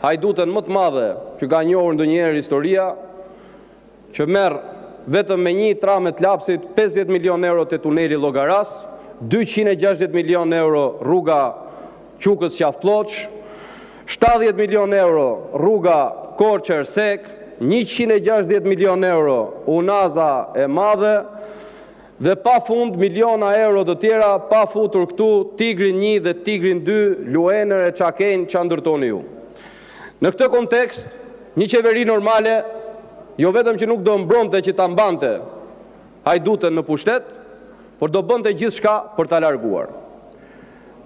hajduten më të madhe që ka njohur ndonjëherë historia, që merr vetëm me një të rënë të lapsit 50 milionë euro te tuneli i Llogarasë, 260 milionë euro rruga Qukës-Qafë Plloçë, 70 milionë euro rruga Korçë-Ersekë, 160 milionë euro Unaza e Madhe dhe pafund miliona euro të tjera, pa futur këtu “Tigrin 1” dhe “Tigrin 2”, luanë e çakej që ndërtoni ju. Në këtë kontekst, një qeveri normale jo vetëm që nuk do mbronte që ta mbante hajduten në pushtet, por do bënte gjithçka për ta larguar.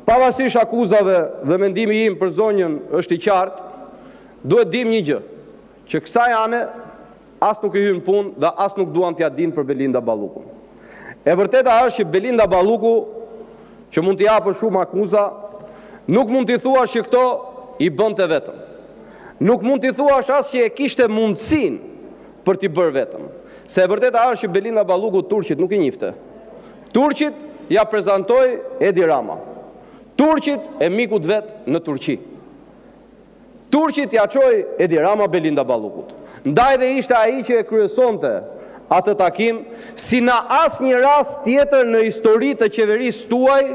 Pavarësisht akuzave, dhe mendimi im për zonjën është i qartë, duhet të dimë një gjë: që kësaj ane as nuk i hyjnë në punë dhe as nuk duan t'ia dinë për Belinda Ballukun. E vërteta është që Belinda Balluku, që mund t'i japësh shumë akuza, nuk mund t'i thuash që këto i bënte vetëm, nuk mund t'i thuash as që e kishte mundësinë për t'i bërë vetëm, sepse e vërteta është që Belinda Balluku turqit nuk i njihte. Turqit ia prezantoi Edi Rama, turqit e mikut të vet në Turqi. Turqit ia çoi Edi Rama Belinda Ballukut, ndaj dhe ishte ai që e kryesonte atë takim, si në asnjë rast tjetër në historinë e qeverisë suaj,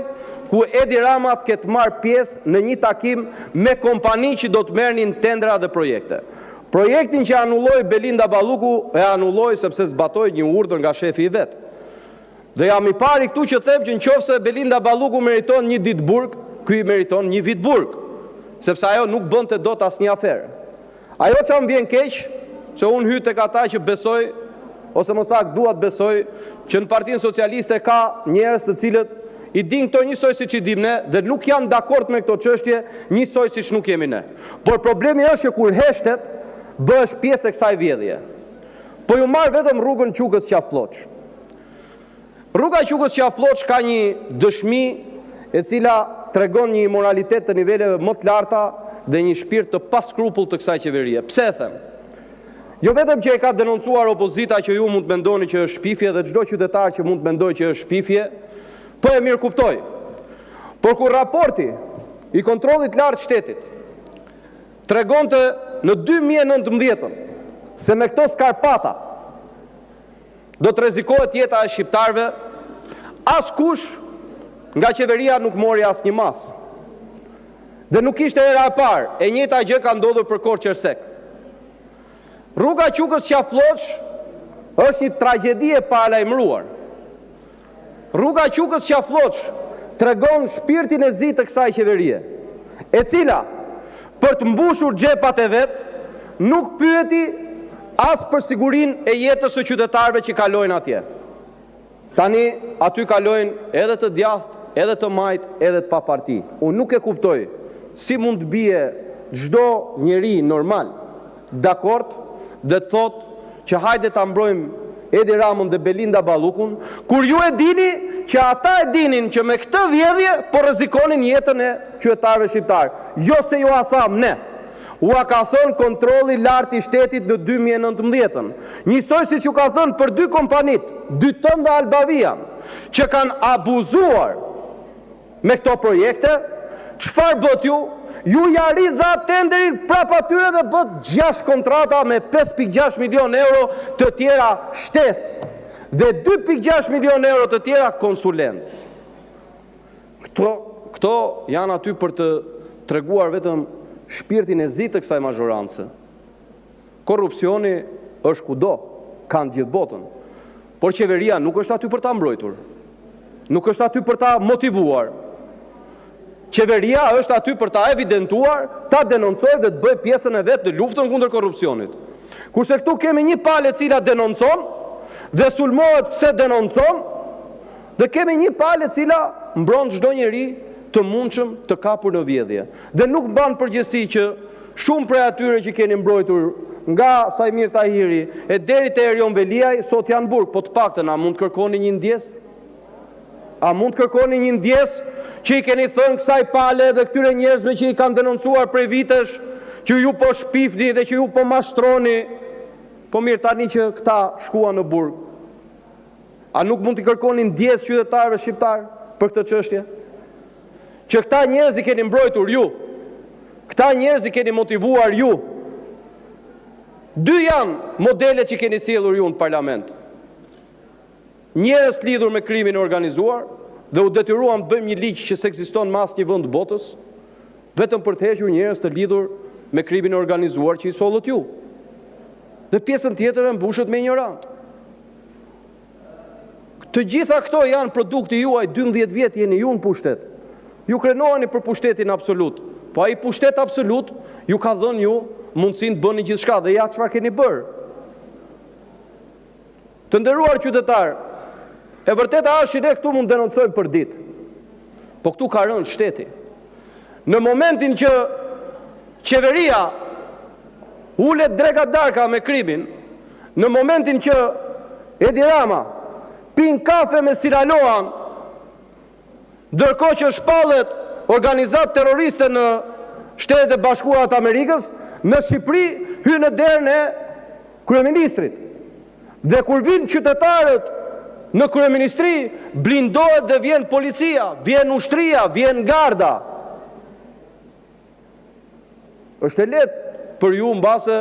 ku Edi Rama të ketë marrë pjesë në një takim me kompani që do të merrnin tendera dhe projekte. Projektin që anuloi Belinda Balluku, e anuloi sepse zbatoi një urdhër nga shefi i vet. Dhe jam i pari këtu që them se, nëse Belinda Balluku meriton një ditë burg, ky meriton një vit burg, sepse ajo nuk bënte dot asnjë aferë. Ajo që më vjen keq, se unë hyj tek ata që besoj, ose më saktë dua të besoj, që në Partinë Socialiste ka njerëz të cilët i dinë këto njësoj siç i dimë ne dhe nuk janë dakord me këto çështje, njësoj siç nuk jemi ne. Por problemi është që kur heshtet, bëhesh pjesë e kësaj vjedhjeje. Po ju marr vetëm rrugën Qukës-Qafë Plloçë. Rruga Qukës-Qafë Plloçë ka një dëshmi, e cila tregon një imoralitet të niveleve më të larta dhe një shpirt të paskrupullt të kësaj qeverie. Pse e them? Jo vetëm që e ka denoncuar opozita, që ju mund të mendoni se është shpifje dhe çdo qytetar që mund të mendojë se është shpifje, po e mirëkuptoj, por kur raporti i Kontrollit të Lartë të Shtetit tregonte në vitin 2019 se me këto skarpate do të rrezikohet jeta e shqiptarëve, askush nga qeveria nuk mori asnjë masë. Dhe nuk ishte hera e parë, e njëjta gjë ka ndodhur për Korçë-Ersekën. Rruga Qukës-Qafë Plloçë është një tragjedi e paralajmëruar. Rruga Qukës-Qafë Plloçë tregon shpirtin e zi të kësaj qeverie, e cila, për të mbushur xhepat e vet, nuk pyeti as për sigurinë e jetës së qytetarëve që kalojnë atje. Tani aty kalojnë edhe të djathtë, edhe të majtë, edhe të paparti. Unë nuk e kuptoj si mund të bjerë çdo njeri normal dakord dhe të thotë që hajde ta mbrojmë Edi Ramën dhe Belinda Ballukun, kur ju e dini që ata e dinin që me këtë vjedhje po rrezikonin jetën e qytetarëve shqiptarë. Jo se jua thamë ne, jua ka thënë Kontrolli i Lartë i Shtetit në 2019-ën, njësoj siç ju ka thënë për dy kompanitë, 2T-në dhe Albavia-n, që kanë abuzuar me këto projekte. Çfarë bëtë ju? Ju ua ridhatë tenderin përsëri atyre dhe bëtë 6 kontrata me 5,6 milionë euro të tjera shtesë dhe 2,6 milionë euro të tjera konsulencë. Këto janë aty për të treguar vetëm shpirtin e zi të kësaj mazhorance. Korrupsioni është kudo, ka në të gjithë botën, por qeveria nuk është aty për ta mbrojtur, nuk është aty për ta motivuar, qeveria është aty për ta evidentuar, ta denoncojë dhe të bëjë pjesën e vet në luftën kundër korrupsionit. Kurse këtu kemi një palë e cila denoncon dhe sulmohet pse denoncon, dhe kemi një palë e cila mbron çdo njeri të mundshëm të kapur në vjedhje dhe nuk mban përgjegjësi që shumë prej atyre që keni mbrojtur, nga Saimir Tahiri e deri te Erion Veliaj, sot janë në burg. Po të paktën, a mund të kërkoni një ndjesë? A mund të kërkoni një ndjesë që i keni thënë kësaj pale dhe këtyre njerëzve që i kanë denoncuar prej vitesh, që ju po shpifni dhe që ju po mashtroni? Po mirë, tani që këta shkuan në burg, a nuk mund t'u kërkoni ndjesë qytetarëve shqiptarë për këtë çështje, që këta njerëz i keni mbrojtur ju? Këta njerëz i keni motivuar ju. Dy janë modelet që keni sjellë ju në Parlament. Njerëz të lidhur me krimin e organizuar dhe u detyruam të bëjmë një ligj që s'ekziston në asnjë vend të botës, vetëm për të hequr njerëz të lidhur me krimin e organizuar që i sollët ju. Dhe pjesën tjetër e mbushët me injorantë. Të gjitha këto janë produkti juaj, 12 vjet jeni ju në pushtet. Ju krenoheni për pushtetin absolut, po ai pushtet absolut ju ka dhënë ju mundësinë të bëni gjithçka dhe ja çfarë keni bërë. Të nderuar qytetarë, e vërteta është që ne këtu mund të denoncojmë përditë, po këtu ka rënë shteti. Në momentin që qeveria ulet dreka-darka me krimin, në momentin që Edi Rama pin kafe me Sinaloan, ndërkohë që shpallet organizatë terroriste në Shtetet e Bashkuara të Amerikës, në Shqipëri hyn në derën e Kryeministrit. Dhe kur vijnë qytetarët në Kryeministri, blindohet dhe vjen policia, vjen ushtria, vjen garda. Është e lehtë për ju mbase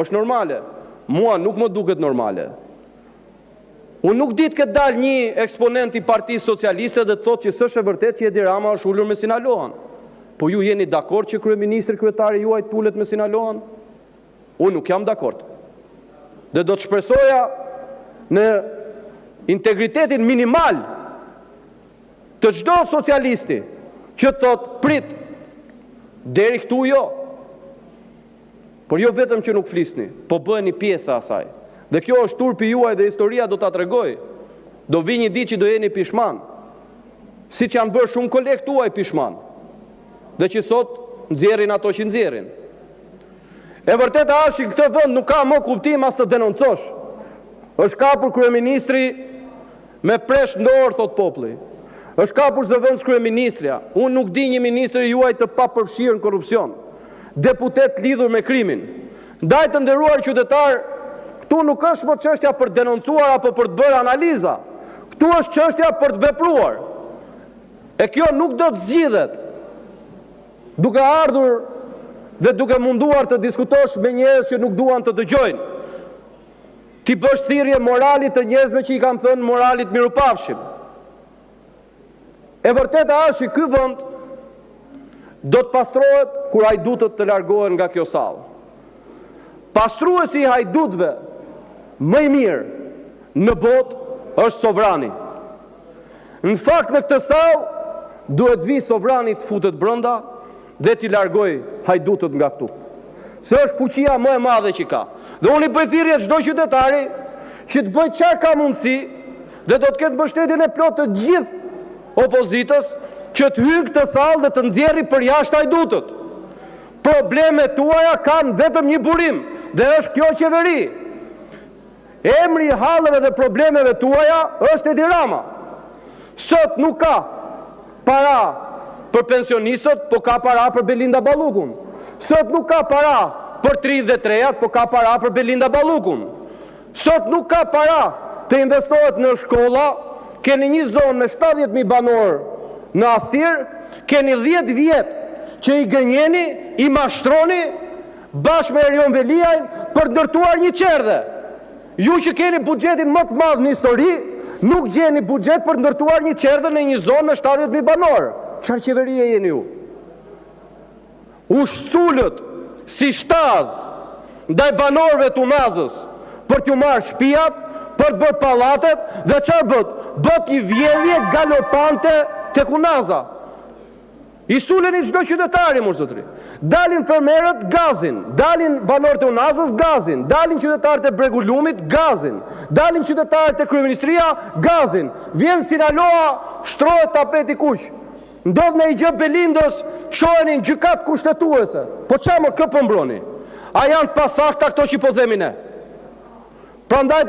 është normale. Mua nuk më duket normale. Unë nuk di të ketë dalë një eksponent i Partisë Socialiste dhe të thotë që s'është e vërtetë që Edi Rama është ulur me Sinaloan. Po ju jeni dakord që kryeministri, kryetari juaj të ulet me Sinaloan? Unë nuk jam dakord. Dhe do të shpresoja në integritetin minimal të çdo socialisti që të thotë prit, deri këtu jo. Por jo vetëm që nuk flisni, po bëheni pjesë e asaj. Dhe kjo është turpi juaj dhe historia do ta tregojë. Do vijë një ditë që do jeni pishman, siç janë bërë shumë kolegë tuaj pishman, dhe që sot nxjerrin ato që nxjerrin. E vërteta është që në këtë vend nuk ka më kuptim as të denoncosh. Është kapur kryeministri me presh në dorë, thotë populli. Është kapur zëvendëskryeministrja. Unë nuk di një ministër juaj të papërfshirë në korrupsion, deputetë të lidhur me krimin. Ndaj të nderuar qytetarë, këtu nuk është më çështja për të denoncuar apo për të bërë analiza. Këtu është çështja për të vepruar. E kjo nuk do të zgjidhet duke ardhur dhe duke munduar të diskutosh me njerëz që nuk duan të dëgjojnë. T'i bësh thirrje moralit të njerëzve që i kanë thënë moralit mirupafshim. E vërteta është që ky vend do të pastrohet kur hajdutët të largohen nga kjo sallë. Pastruesi i hajdutëve më i mirë në botë është sovrani. Në fakt në këtë sallë duhet të vijë sovrani të futet brenda dhe t'i largojë hajdutët nga këtu. Se është fuqia më e madhe që ka. Dhe unë i bëj thirrje çdo qytetari që të bëjë çfarë ka mundësi dhe do të ketë mbështetjen e plotë të gjithë opozitës që të hyjë në këtë sallë dhe të nxjerrë përjashta hajdutët. Problemet tuaja kanë vetëm një burim dhe është kjo qeveri. Emri i halleve dhe problemeve tuaja është Edi Rama. Sot nuk ka para për pensionistët, po ka para për Belinda Ballukun. Sot nuk ka para për të rinjtë dhe të rejat, po ka para për Belinda Ballukun. Sot nuk ka para të investohet në shkolla, keni një zonë me 70.000 banorë në Astir, keni 10 vjet që i gënjeni, i mashtroni bashkë me Erion Veliajn për të ndërtuar një çerdhe. Ju që keni buxhetin më të madh në histori, nuk gjeni buxhet për të ndërtuar një çerdhe në një zonë me 70.000 banorë. Çfarë qeverie jeni ju? U sulët si shtazë ndaj banorëve të Unazës për t'ju marrë shtëpiat, për të bërë pallatet dhe çfarë bëtë? Bëtë një vjedhje galopante tek Unaza. I suleni çdo qytetari, mor zotëri. Dalin fermerët gazin, dalin banorët e Unazës gazin, dalin qytetarët e Bregut të Lumit gazin, dalin qytetarët e Kryeministria gazin. Vjen Sinaloa, shtrohet tapeti i kuq. Ndodh ndonjë gjë Belindës, çoheni në gjykatë kushtetuese. Po ça mo, kë po mbroni? A janë të pasakta këto që po themi ne? Prandaj të.